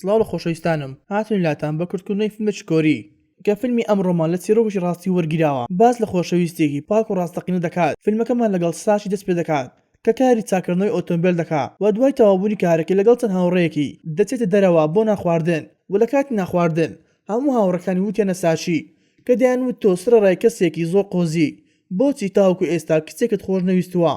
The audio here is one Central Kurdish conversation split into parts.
سڵاو لە خۆشەویستانم هاتوین لاتان بە کورتکردنەوەی فیلمێکی کۆری کە فیلمی ئەمڕۆمان لە چیرۆکێکی ڕاستی وەرگیراوە باس لە خۆشەویستیەکی پاک و ڕاستەقینە دەکات فیلمەکەمان لەگەڵ ساشی دەست پێدەکات کە کاری چاککردنەوەی ئۆتۆمبێل دەکا و دوای تەواوبوونی کارەکەی لەگەڵ چەند هاوڕێیەکی دەچێتە دەرەوە بۆ نانخواردن و لە کاتی نانخواردن هەموو هاوڕێکانی وتیانە ساشی کە دەیانوت تۆ سەرەڕای کەسێکی زۆر قۆزی بۆچی تاوەکو ئێستا کچێکت خۆش نەویستووە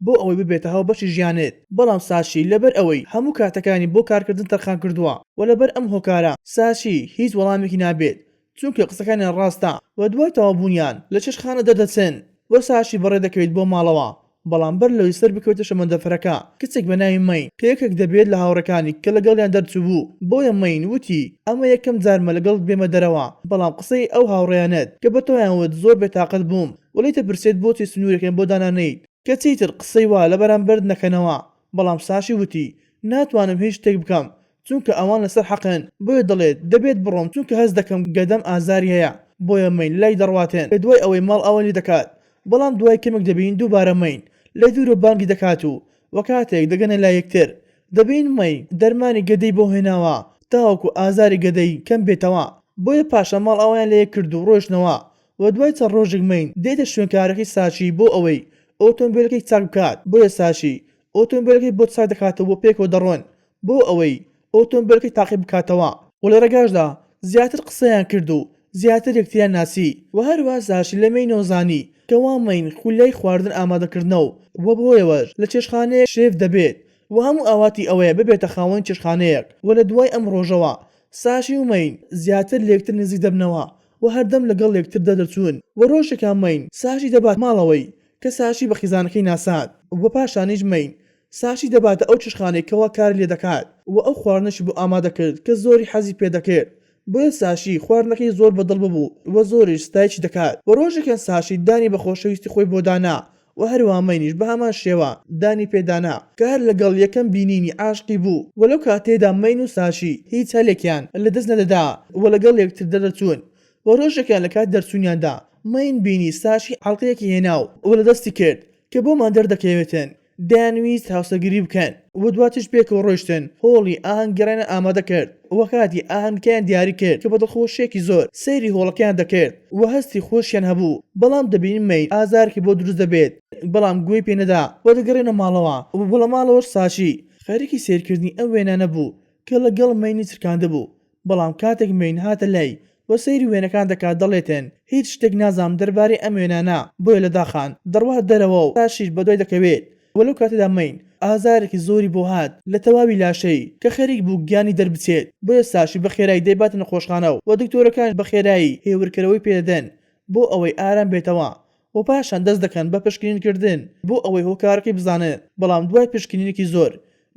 بۆ ئەوەی ببێتە هاوبەشی ژیانت، بەڵام ساشی لەبەر ئەوەی هەموو کاتەکانی بۆ کارکردن تەرخان کردووە و لەبەر ئەم هۆکارە ساشی هیچ وەڵامێکی نابێت چونکە قسەکانیان ڕاستە و دوای تەواوبوونیان لە چێشتخانە دەردەچن و ساشی بەڕێ دەکەوێت بۆ ماڵەوە بەڵام بەر لەوەی سەر بکەوێتە شەمەندەفەرەکە کچێک بە ناوی مەین کە یەکێک دەبێت لە هاوڕێکانی کە لەگەڵیان دەرچووبوو بۆیە مەین وتی ئەمە یەکەم جارمە لەگەڵت بێمە دەرەوە بەڵام قسەی ئەو هاوڕێیانەت کە بە تۆیان وت زۆر بێتاقەت بووم و لێی دەپرسێت بۆچی سنوورێکیان بۆ دانانێیت کە چیتر قسەی وا لە بەرامبەرت نەکەنەوە، بەڵام ساشی وتی، ناتوانم هیچ شتێک بکەم، چونکە ئەوان لەسەر حەقن، بۆیە دەڵێت، دەبێت بڕۆم چونکە هەست دەکەم گەدەم ئازاری هەیە، بۆیە مەین لای دەڕواتن لە دوای ئەوەی ماڵئاوای لێ دەکات، بەڵام دوای کەمێک دەبینین دووبارە مەین لە دوورەوە بانگی دەکات و وە کاتێک دەگەنە لای یەکتر دەبینین مەین دەرمانی گەدەی بۆ هێناوە تاوەکو ئازاری گەدەی کەم بێتەوە، بۆیە پاشان ماڵئاوایان لە یەک کرد و ڕۆیشتنەوە و دوای چەند ڕۆژێک مەین دێتە شوێنکارەکەی ساشی بۆ ئەوەی ئۆتۆمبێلەکەی چاک بکات، بۆیە ساشی ئۆتۆمبێلەکەی بۆ چاک دەکاتەوە و پێکەوە دەڕۆن بۆ ئەوەی ئۆتۆمبێلەکەی تاقی بکاتەوە و لە ڕێگاشدا زیاتر قسەیان کرد و زیاتر یەکتریان ناسی و هەروا ساشی لە مەینەوە زانی کەوا مەین خولیای خواردن ئامادەکردنە و بەهۆیەوەش لە چێشتخانەیەک شێف دەبێت و هەموو ئاواتی ئەوەیە ببێتە خاوەنی چێشتخانەیەک و لە دوای ئەم ڕۆژەوە ساشی و مەین زیاتر لەیەکتر نزیک دەبنەوە و هەردەم لەگەڵ یەکتردا دەچوون و ڕۆژێکیان مەین ساشی دەبات ماڵەوەی کە ساشی بە خیزانەکەی ناساند و پاشانیش مەین ساشی دەباتە ئەو چێشتخانەی کەوا کاری لێ دەکات و ئەو خواردنەشی بۆ ئامادە کرد کە زۆری حەزی پێ دەکرد بۆیە ساشی خواردنەکەی زۆر بە دڵ ببوو و زۆریش ستایشی دەکات و ڕۆژێکیان ساشی دانی بە خۆشەویستی خۆی بۆ دانا و هەروا مەینیش بە هەمان شێوە دانی پێ دانا کە هەر لەگەڵ یەکەم بینینی عاشقی بوو و لەو کاتەیدا مەین و ساشی هیچ هەلێکیان لە دەست نەدەدا و لەگەڵ یەکتر دەردەچوون و ڕۆژێکیان لە کاتی دەرچوونیاندا مەین بینی ساشی ئەڵقەیەکی هێنا و لە دەستی کرد کە بۆمان دەردەکەوێتن دەیانویست هاوسەرگیری بکەن و دواتریش پێکەوە ڕۆیشتن هۆڵی ئاهەنگگێڕیان ئامادە کرد و کاتی ئاهەنگەکەیان دیاری کرد کە بە دڵخۆشییەکی زۆر سەیری هۆڵەکەیان دەکرد و هەستی خۆشیان هەبوو بەڵام دەبینین مەین ئازارێکی بۆ دروست دەبێت بەڵام گوێی پێ نەدا و دەگەڕێنەوە ماڵەوە و لە ماڵەوەش ساشی خەریکی سەیرکردنی ئەو وێنانە بوو کە لەگەڵ مەینی چرکاندبوو بەڵام کاتێک مەین هاتە لای و سەیری وێنەکان دەکات دەڵێتن هیچ شتێک نازانم دەربارەی ئەم وێنانە بۆیە لە داخان دەڕوات دەرەوە و ساشیش بەدوای دەکەوێت و لەو کاتەدا مەین ئازارێکی زۆری بۆ هات لە تەواوی لاشەی کە خەریک بوو گیانی دەربچێت بۆیە ساشی بە خێرایی دەیباتە نەخۆشخانە و دکتۆرەکانیش بە خێرایی هێورکەرەوەی پێدەدەن بۆ ئەوەی ئارام بێتەوە و پاشان دەست دەکەن بە پشکنین کردن بۆ ئەوەی هۆکارەکەی بزانن بەڵام دوای پشکنینێکی زۆر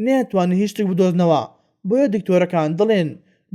نەیانتوانی هیچ شتێک بدۆزنەوە بۆیە دکتۆرەکان دەڵێن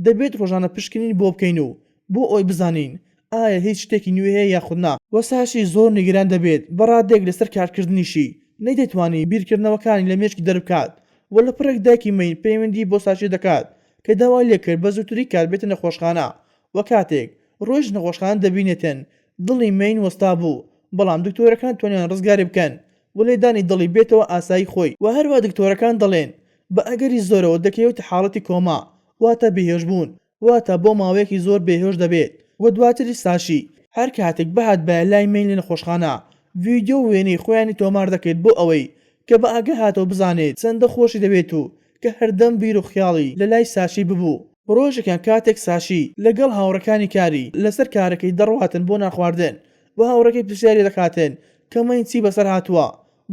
دەبێت ڕۆژانە پشکنین بۆ بکەین و بۆ ئەوەی بزانین ئایا هیچ شتێکی نوێ هەیە یاخود نا. وە ساشی زۆر نیگەران دەبێت بە ڕادەیەک لەسەر کارکردنیشی نەیدەتوانی بیرکردنەوەکانی لە مێشکی دەربکات وە لە پڕێک دایکی مەین پەیوەندی بۆ ساشی دەکات کە داوای لێکرد بە زووترین کات بێتە نەخۆشخانە وە کاتێک ڕۆیشت نەخۆشخانە دەبینێتن دڵی مەین وەستابوو بەڵام دکتۆرەکان توانیان ڕزگاری بکەن و لێدانی دڵی بێتەوە ئاسایی خۆی وە هەروا دکتۆرەکان دەڵێن بە ئەگەری زۆرەوە دەکەوێتە حاڵەتی کۆما واتە بێهۆشبوون واتە بۆ ماوەیەکی زۆر بێهۆش دەبێت و دواتریش ساشی هەر کاتێک بهاتبایە لای مەین لە نەخۆشخانە ڤیدیۆ و وێنەی خۆیانی تۆمار دەکرد بۆ ئەوەی کە بە ئاگا هاتەوە بزانێت چەندە خۆشی دەوێت و کە هەردەم بیر و خیاڵی لە لای ساشی ببوو. ڕۆژێکیان کاتێک ساشی لەگەڵ هاوڕێکانی کاری لەسەر کارەکەی دەڕواتن بۆ نانخواردن و هاوڕێکەی پرسیاری دەکاتن کە مەین چی بەسەر هاتووە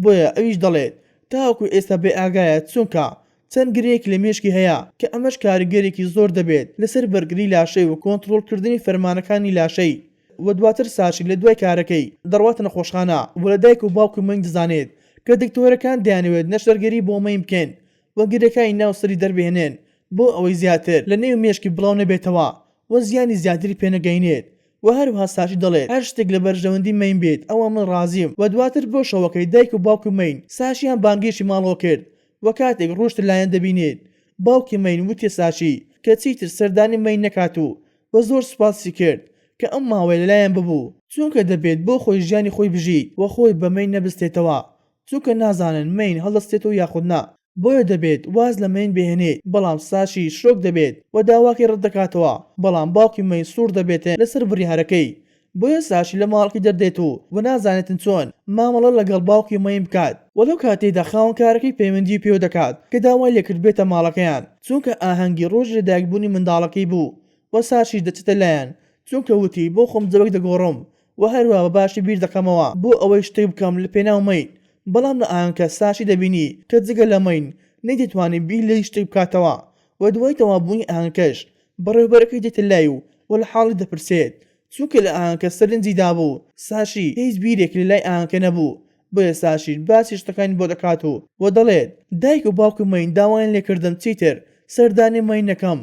بۆیە ئەویش دەڵێت تاوەکو ئێستا بێ ئاگایە چونکە چەند گرێیەکی لە مێشکی هەیە کە ئەمەش کاریگەرێکی زۆر دەبێت لەسەر بەرگری لاشەی و کۆنتڕۆڵکردنی فەرمانەکانی لاشەی و دواتر ساشی لە دوای کارەکەی دەڕواتە نەخۆشخانە و لە دایک و باوکی مەین دەزانێت کە دکتۆرەکان دەیانەوێت نەشتەرگەری بۆ مەین بکەن و گرێکانی ناو سەری دەربهێنن بۆ ئەوەی زیاتر لە نێو مێشکی بڵاو نەبێتەوە و زیانی زیاتری پێنەگەینێت و هەروەها ساشی دەڵێت هەر شتێک لە بەرژەوەندی مەین بێت ئەوا من ڕازیم و دواتر بۆ شەوەکەی دایک و باوکی مەین ساشیان بانگێشتی ماڵەوە کرد و کاتێک ڕۆشتە لایان دەبینێت باوکی مەین وتیە ساشی کە چیتر سەردانی مەین نەکات و و زۆر سوپاسی کرد کە ئەم ماوەیە لەلایان ببوو چونکە دەبێت بۆ خۆی ژیانی خۆی بژیت و خۆی بە مەین نەبستێتەوە چونکە نازانن مەین هەڵدەستێتەوە یاخود نا. بۆیە دەبێت واز لە مەین بهێنیت، بەڵام ساشی شۆک دەبێت و داواکەی ڕەتدەکاتەوە، بەڵام باوکی مەین سوڕ دەبێتن لەسەر بڕیارەکەی، بۆیە ساشی لە ماڵەکەی دەردێت و و نازانێتن چۆن مامەڵە لەگەڵ باوکی مەین بکات. وە لەو کاتەیدا خاوەن کارەکەی پەیوەندی پێوە دەکات کە داوای لێکرد بێتە ماڵەکەیان چونکە ئاهەنگی ڕۆژی لەدایکبوونی منداڵەکەی بوو وە ساشیش دەچێتە لایان چونکە وتی بۆ خۆم جەوێک دەگۆڕم وە هەروا بە باشی بیر دەکەمەوە بۆ ئەوەی شتێک بکەم لە پێناو مەین بەڵام لە ئاهەنگکە ساشی دەبینی کە جگە لە مەین نەیدەتوانی بیر لە هیچ شتێک بکاتەوە وە دوای تەواو بوونی ئاهەنگکەش بەڕێوبەرەکەی دێتە لای و وە لە حاڵی دەپرسێت چونکە لە ئاهەنگکە سەرنجی دابوو ساشی هیچ بیرێکی لە لای ئاهەنگکە نەبوو بۆیە ساشیش باسی شتەکانی بۆ دەکات و وە دەڵێت دایک و باوکی مەین داوایان لێکردم چیتر سەردانی مەین نەکەم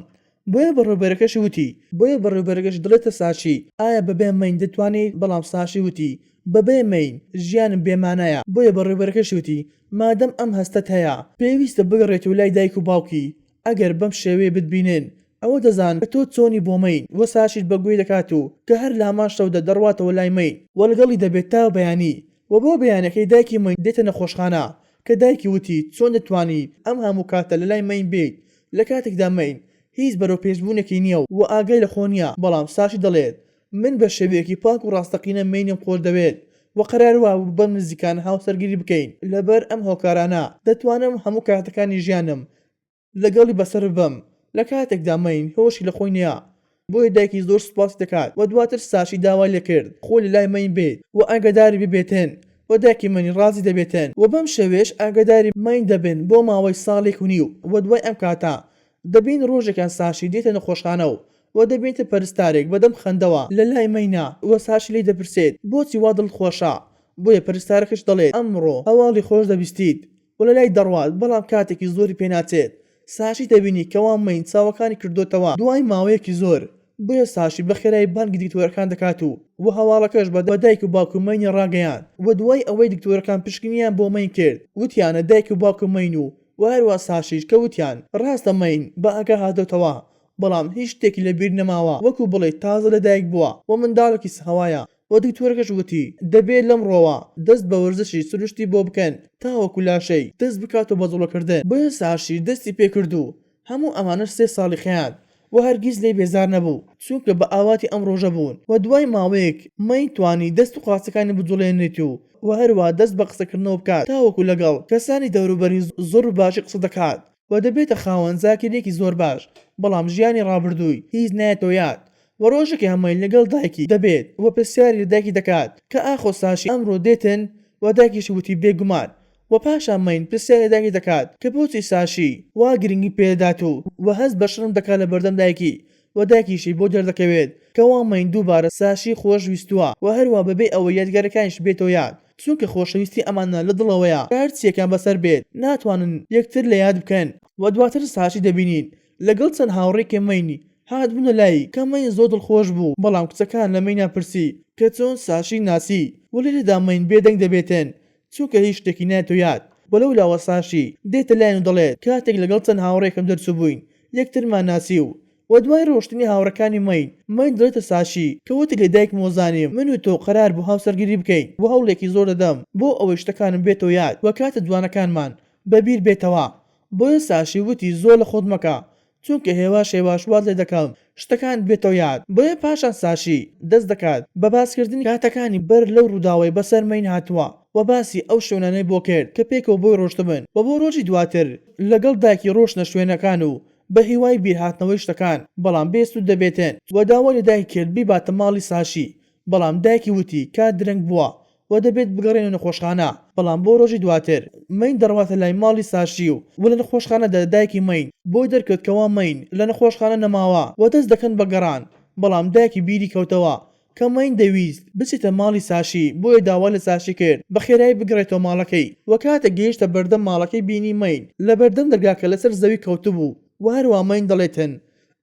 بۆیە بەڕێوبەرەکەشی وتی. بۆیە بەڕێوبەرەکەش دەڵێتە ساشی ئایا بەبێ مەین دەتوانیت بەڵام ساشی وتی بەبێ مەین ژیانم بێ مانایە بۆیە بەڕێوبەرەکەشی وتی مادەم ئەم هەستەت هەیە پێویستە بگەڕێیتەوە لای دایک و باوکی ئەگەر بەم شێوەیە بتبینن ئەوە دەزانن کە تۆ چۆنی بۆ مەین وە ساشیش بە گوێی دەکات و کە هەر لە هەمان شەودا دەڕواتەوە لای مەین وە لەگەڵی دەبێت تا بەیانی وە بۆ بەیانەکەی دایکی مەین دێتە نەخۆشخانە کە دایکی وتی چۆن دەتوانیت ئەم هەموو کاتە لەلای مەین بیت لە کاتێکدا مەین هیچ بەرەو پێشبوونێکی نییە و ئاگای لە خۆ نییە بەڵام ساشی دەڵێت من بە شێوەیەکی پاک و ڕاستەقینە مەینم خۆش دەوێت و قەرار وابوو بەم نزیکانە هاوسەرگیری بکەین لەبەر ئەم هۆکارانە دەتوانم هەموو کاتەکانی ژیانم لەگەڵی بەسەر ببەم لە کاتێکدا مەین هۆشی لە خۆی نییە بۆیە دایکی زۆر سوپاسی دەکات و دواتر ساشی داوای لێکرد خۆی لەلای مەین بێت و ئاگاداری ببێتن و دایکی مەین ڕازی دەبێتن و بەم شێوەیەش ئاگاداری مەین دەبن بۆ ماوەی ساڵێک و نیو و دوای ئەم کاتە دەبین ڕۆژێکیان ساشی دێتە نەخۆشخانە و و دەبینێتە پەرستارێک بەدەم خەندەوە لەلای مەینە و ساشی لێی دەپرسێت بۆچی وا دڵت خۆشە بۆیە پەرستارەکەش دەڵێت ئەمڕۆ هەواڵی خۆش دەبیستیت و لەلای دەڕوات بەڵام کاتێکی زۆری پێناچێت ساشی دەبینی کەوا مەین چاوەکانی کردۆتەوە دوای ماوەیەکی زۆر بۆیە ساشی بەخێرایی بانگی دکتۆرەکان دەکات و و هەواڵەکەش بە دایک و باوکی مەینی ڕاگەیاند و دوای ئەوەی دکتۆرەکان پشکنینیان بۆ مەین کرد وتیانە دایک و باوکی مەین و و هەروا ساشیش کە وتیان ڕاستە مەین بە ئاگا هاتۆتەوە بەڵام هیچ شتێکی لە بیر نەماوە وەکو بڵێی تازە لە دایک بووە و منداڵێکی ساوایە وە دکتۆرەکەش وتی دەبێت لەمڕۆوە دەست بە وەرزشی سروشتی بۆ بکەن تاوەکو لاشەی دەست بکاتەوە بە جوڵەکردن بۆیە ساشی دەستی پێکرد و هەموو ئەمانەش سێ ساڵی خایاند و هەرگیز لێی بێزار نەبوو چونکە بە ئاواتی ئەم ڕۆژە بوون وە دوای ماوەیەک مەین توانی دەست و قاچەکانی بجوڵێنێت و وە هەروا دەست بە قسەکردنەوە بکات تاوەکو لەگەڵ کەسانی دەوروبەری زۆر بە باشی قسە دەکات و دەبێتە خاوەن زاکیرەیەکی زۆر باش، بەڵام ژیانی ڕابردووی هیچ نایەتەوە یاد و ڕۆژێکی هەمەی لەگەڵ دایکی دەبێت و پرسیاری لە دایکی دەکات کە ئاخۆ ساشی ئەمڕۆ دێتن و دایکیشی وتی بێگومان و پاشان مەین پرسیاری لە دایکی دەکات کە بۆچی ساشی وا گرنگی پێدەدات و و هەست بە شەرم دەکات لە بەردەم دایکی و دایکیشی بۆ دەردەکەوێت کەوا مەین دووبارە ساشی خۆش ویستووە و هەروا بەبێ ئەوەی یادگاریەکانیش بێتەوە یاد چونکە خۆشەویستی ئەمانە لە دڵەوەیە کە هەرچیەکیان بەسەر بێت ناتوانن یەکتر لە یاد بکەن. وە دواتر ساشی دەبینین لەگەڵ چەند هاوڕێکی مەینی هاتبوونە لای کە مەین زۆر دڵخۆش بوو بەڵام کچەکان لە مەینیان پرسی کە چۆن ساشی ناسی وە لێرەدا مەین بێدەنگ دەبێتن چونکە هیچ شتێکی نایەتەوە یاد وە لەولاوە ساشی دێتە لایان و دەڵێت کاتێک لەگەڵ چەند هاوڕێکم دەرچووبووین یەکترمان ناسی و وە دوای ڕۆشتنی هاوڕێکانی مەین، مەین دەڵێتە ساشی کە وتی لە دایکمەوە زانیم من و تۆ قەرار بوو هاوسەرگیری بکەین وە هەوڵێکی زۆر دەدەم بۆ ئەوەی شتەکانم بێتەوە یاد وە کاتە جوانەکانمان بە بیر بێتەوە بۆیە ساشی وتی زۆر لە خۆت مەکە چونکە هێواش هێواش وات لێ دەکەم شتەکانت بێتەوە یاد بۆیە پاشان ساشی دەست دەکات بە باسکردنی کاتەکانی بەر لەو ڕووداوەی بەسەر مەین هاتووە وە باسی ئەو شوێنانەی بۆ کرد کە پێکەوە بۆی ڕۆشتبن وە بۆ ڕۆژی دواتر لەگەڵ دایکی ڕۆشتنە شوێنەکان و بە هیوای بیر هاتنەوەی شتەکان، بەڵام بێ سوود دەبێتن. وە داوای لە دایکی کرد بیباتە ماڵی ساشی، بەڵام دایکی وتی کات درەنگ بووە و دەبێت بگەڕێنەوە نەخۆشخانە، بەڵام بۆ ڕۆژی دواتر مەین دەڕواتە لای ماڵی ساشی و لە نەخۆشخانەدا دایکی مەین بۆی دەرکەوت کەوا مەین لە نەخۆشخانە نەماوە و دەست دەکەن بە گەڕان، بەڵام دایکی بیری کەوتەوە کە مەین دەویست بچێتە ماڵی ساشی بۆیە داوای لە ساشی کرد بە خێرایی بگەڕێتەوە ماڵەکەی وە کاتێک گەیشتە بەردەم ماڵەکەی بینی مەین لەبەردەم دەرگاکە لەسەر زەوی کەوتبوو وە هەروا مەین دەڵێتن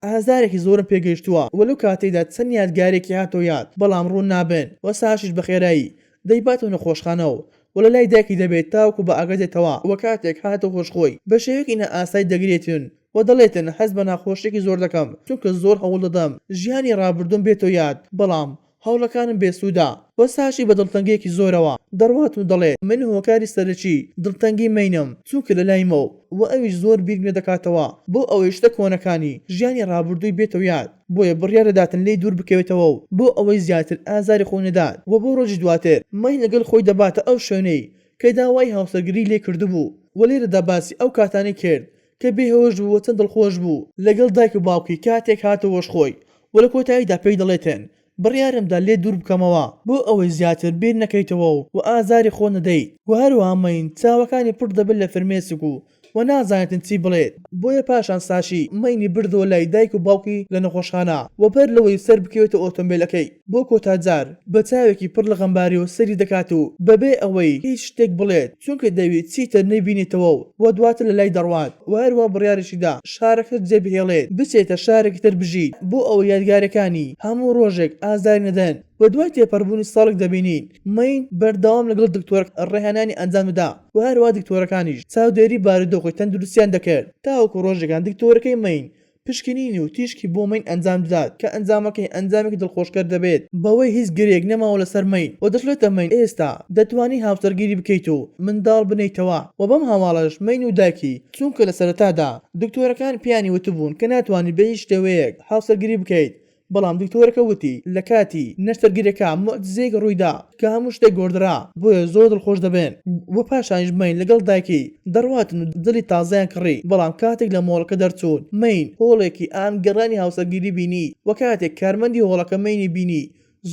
ئازارێکی زۆرم پێگەیشتووە وە لەو کاتەیدا چەند یادگارێکی هاتەوە یاد بەڵام ڕوون نابن وە ساشیش بە خێرایی دەیباتەوە نەخۆشخانە و وە لەلای دایکی دەبێت تاوەکو بە ئاگا دێتەوە وە کاتێک هاتەوە هۆش خۆی بە شێوەیەکی نائاسایی دەگرێتن وە دەڵێتن هەست بە ناخۆشیەکی زۆر دەکەم چونکە زۆر هەوڵ دەدەم ژیانی ڕابردووم بێتەوە یاد بەڵام. هەوڵەکانم بێسوودە. وە ساشی بە دڵتەنگیەکی زۆرەوە دەڕوات و دەڵێت من هۆکاری سەرەکی دڵتەنگی مەینم چونکە لەلایمەو وە ئەویش زۆر بیرم لێدەکاتەوە بۆ ئەوەی شتە کۆنەکانی ژیانی ڕابردووی بێتەوە یاد بۆیە بڕیار دەداتن لێی دوور بکەوێتەوە و بۆ ئەوەی زیاتر ئازاری خۆی نەدات وە بۆ ڕۆژی دواتر مەین لەگەل خۆی دەباتە ئەو شوێنەی کە داوای هاوسەرگیری لێ کردبوو وە لێرەدا باسی ئەو کاتانەی کرد کە بێهۆش بوو و چەند دڵخۆش بوو لەگەڵ دایک و باوکی کاتێک هاتەوە هۆش خۆی و لە کۆتاییدا پێی دەڵێتن بڕیارم دا لێت دوور بکەمەوە بۆ ئەوەی زیاتر بیر نەکەیتەوە و ئازاری خۆت نەدەیت و هەروەها مەین چاوەکانی پڕ دەبن لە فرمێسک و و نازانێتن چی بڵێت بۆیە پاشان ساشی مەینی بردەوە لای دایک و باوکی لە نەخۆشخانە و بەر لەوەی سەر بکەوێتە ئۆتۆمبێلەکەی بۆ کۆتا جار بە چاوێکی پڕ لە غەمباریەوە سەیری دەکات و بەبێ ئەوەی هیچ شتێک بڵێت چونکە دەیویست چیتر نەیبینێتەوە و دواتر لەلای دەڕوات و هەروا بڕیاریشی دا شارەکە جێبهێڵێت بچێتە شارێکی تر بژیت بۆ ئەوەی یادگاریەکانی هەموو ڕۆژێک ئازاری نەدەن و دوای تێپەڕبوونی ساڵێک دەبینین مەین بەردەوام لەگەڵ دکتۆرەکە ڕێهێنانی ئەنجام دەدا و هەروا دکتۆرەکانیش چاودێری بارودۆخی تەندروستیان دەکرد تاوەکو ڕۆژێکان دکتۆرەکەی مەین پشکنین و تیشکی بۆ مەین ئەنجام دەدات کە ئەنجامەکەی ئەنجامێکی دڵخۆشکەر دەبێت بەوەی هیچ گرێیەک نەماوە لەسەر مەین و دەشڵێتە مەین ئێستا دەتوانی هاوسەرگیری بکەیت و منداڵ بنێیتەوە و بەم هەواڵەش مەین و دایکی چونکە لە سەرەتادا دکتۆرەکان پێیانی وتبوون کە ناتوانی بەهیچ شێوەیەک هاوسەرگیری بکەیت بەڵام دکتۆرەکە وتی لە کاتی نەشتەرگەریەکە موعجیزەیەک ڕوویدا کە هەموو شتێک گۆڕدرا بۆیە زۆر دڵخۆش دەبن وە پاشانیش مەین لەگەڵ دایکی دەڕواتن و جلی تازەیان کڕی بەڵام کاتێک لە مۆڵەکە دەرچوون مەین هۆڵێکی ئان گەڕانی هاوسەرگیری بینی وە کاتێک کارمەندی هۆڵەکە مەینی بینی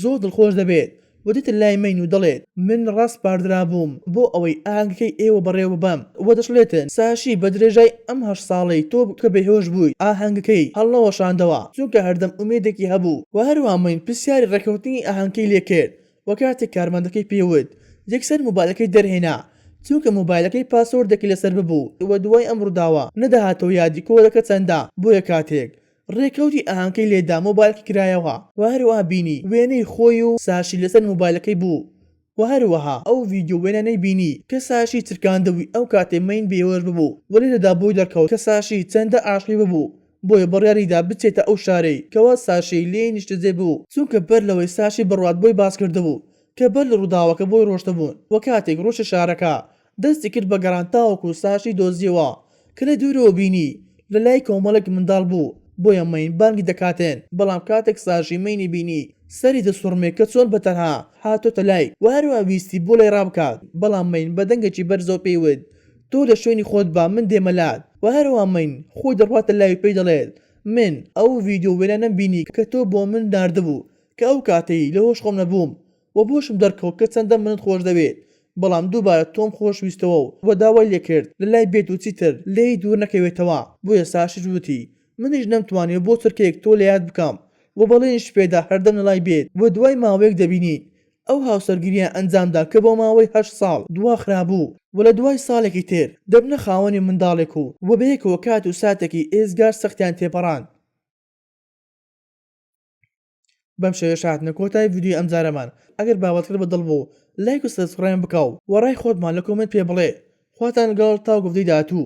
زۆر دڵخۆش دەبێت و دێتە لای مەین و دەڵێت من ڕاسپاردرابووم بۆ ئەوەی ئاهەنگەکەی ئێوە بەڕێوە ببەم و دەشڵێتن ساشی بە درێژای ئەم هەشت ساڵەی تۆ کە بێهۆش بوویت ئاهەنگەکەی هەڵنەوەشاندەوە چونکە هەردەم ئومێدێکی هەبوو و هەروەها مەین پرسیاری ڕێککەوتنی ئاهەنگکەی لێکرد و کاتێک کارمەندەکەی پێی وت یەکسەر مۆبایلەکەی دەرهێنا چونکە مۆبایلەکەی password ێکی لەسەر ببوو و دوای ئەم ڕووداوە نەدەهاتەوە یادی کۆدەکە چەندە بۆیە کاتێک ڕێکەوتی ئاهەنگکەی لێدا مۆبایلەکەی کرایەوە و هەروەها بینی وێنەی خۆی و ساشی لەسەر مۆبایلەکەی بوو و هەروەها ئەو ڤیدیۆ وێنانەی بینی کە ساشی چرکاندبووی ئەو کاتەی مەین بێهۆش ببوو و لێرەدا بۆی دەرکەوت کە ساشی چەندە عاشقی ببوو بۆیە بڕیاریدا بچێتە ئەو شارەی کەوا ساشی لێی نیشتەجێ بوو چونکە بەر لەوەی ساشی بڕوات بۆی باس کردبوو کە بەر لە ڕووداوەکە بۆی ڕۆشتبوون و کاتێک ڕۆشتە شارەکە دەستی کرد بە گەڕان تاوەکو ساشی دۆزیەوە کە لە دوورەوە بینی لە لای کۆمەڵێک منداڵ بوو بۆیە مەین بانگی دەکاتن بەڵام کاتێک ساشی مەینی بینی سەری دەسوڕمێ کە چۆن بە تەنها هاتۆتە لای وە هەروا ویستی بۆ لای ڕابکات بەڵام مەین بە دەنگێکی بەرزەوە پێی وت تۆ لە شوێنی خۆت بە من دێمە لات وە هەروا مەین خۆی دەڕواتە لای و پێی دەڵێت من ئەو ڤیدیۆ وێنانەم بینی کە تۆ بۆ من ناردبوو کە ئەو کاتەی لە هۆش خۆم نەبووم وە بۆشم دەرکەوت کە چەندە منت خۆش دەوێت بەڵام دووبارە تۆم خۆش ویستەوە و داوای لێکرد لەلای بێت و چیتر لێی دوور نەکەوێتەوە بۆیە ساشیش وتی منیش نەمتوانی بۆ چرکەیەک تۆ لەیاد بکەم و بەڵێنیشت پێدا هەردەم لەلای بێت و دوای ماوەیەک دەبینیت ئەو هاوسەرگیریان ئەنجامدا کە بۆ ماوەی هەشت ساڵ دواخرابوو و لە دوای ساڵێکی تر دەبنە خاوەنی منداڵێک و و بەیەکەوە کات و ساتێکی ئێجگار سەختیان تێپەڕاند. بەم شێوەیەش هاتنە کۆتای ڤیدیۆی ئەمجارەمان ئەگەر بابەتەکەت بە دڵ بوو لایک و subscribe بکە و ڕای خۆتمان لە comment پێ بڵێ خواتان لەگەڵ تاوەکو ڤیدیۆی داهاتوو.